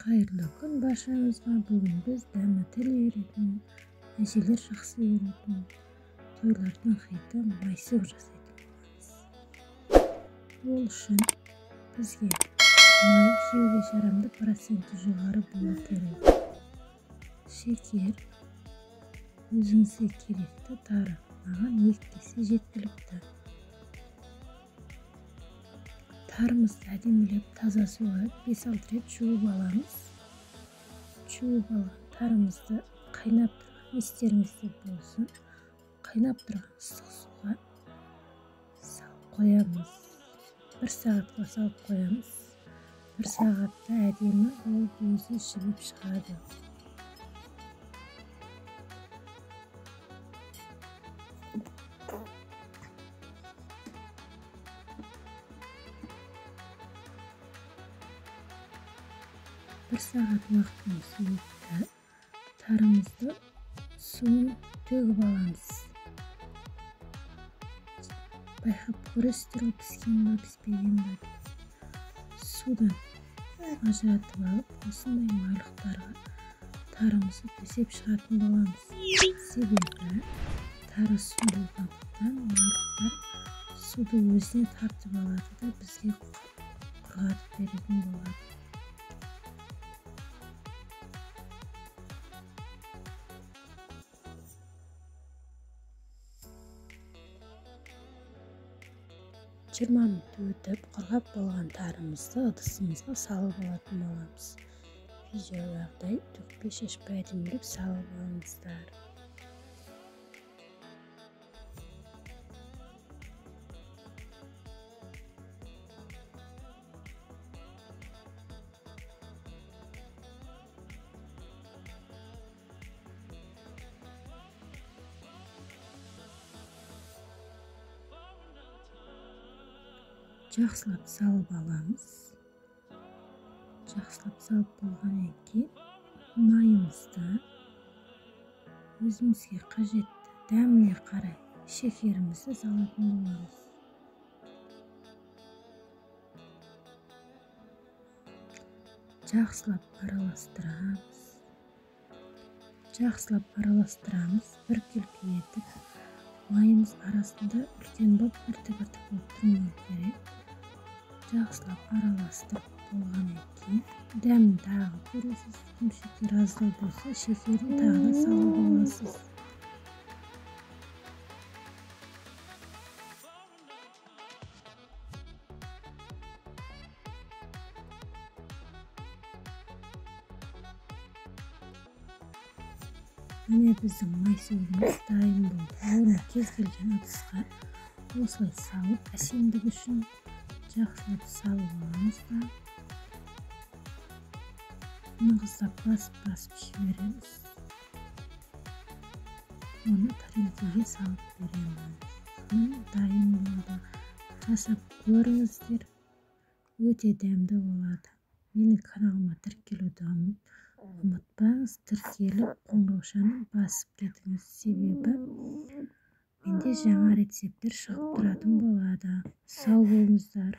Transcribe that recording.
Қайырлы күн баршаңызға. Бүгін біз дәмі тіл үйіретін, әжелер жақсы көретін, тойлардың хиті майсөк жасайтын боламыз. Ол үшін бізге май жеуге жарамды проценті жоғары болу керек. Шекер, өзіңізге керекті тары, маған 2 кесе жеткілікті. Тарымызды әдемілеп таза суға 5-6 рет жуып аламыз. Жуып алған тарымызды қайнап тұрған, естеріңізде болсын, қайнап тұрған ыстық суға салып қоямыз. 1 сағатқа салып қоямыз. 1 сағатта әдемі болып өзі жібіп шығады. Бір сағат уақытымыз өтті. Тарымызды суын төгіп аламыз. Байқап көресіздер ғой, піскен ба, піспеген ба деп. Судан ажыратып алып, осындай майлықтарға тарымызды төсеп шығатын боламыз. Себебі тары су болғандықтан майлықтар суды өзіне тартып алады да бізге құрғатып беретін болады. Жиырма минут өтіп, құрғап болған тарымызды ыдысымызға салып алатын боламыз. Видеодағыдай төкпей шашпай әдемілеп салып алыңыздар. Жақсылап салып аламыз. Жақсылап салып болғаннан кейін майымызды өзімізге қажетті дәміне қарай шекерімізді салатын боламыз. Жақсылап араластырамыз. Жақсылап араластырамыз. Біркелкі етіп майымыз арасында үлкен болып іртік-іртік болып тұрмау керек. Жақсылап араластырып болғаннан кейін дәмін тағы көресіз. Кім шекер аздау болса, шекерін тағы да салып аласыз. Міне біздің майсөгіміз дайын болды. Оны кез келген ыдысқа осылай салып, әсемдік үшін жақсылап салып аламыз да нығыздап басып-басып жібереміз. Оны тарелкеге салып береміз. Міне дайын болды. Жасап көріңіздер, өте дәмді болады. Менің каналыма тіркелуді ұмытпаңыз. Тіркеліп, қоңыраушаны басып кетіңіз. Себебі менде жаңа рецепттер шығып тұратын болады. Сау болыңыздар.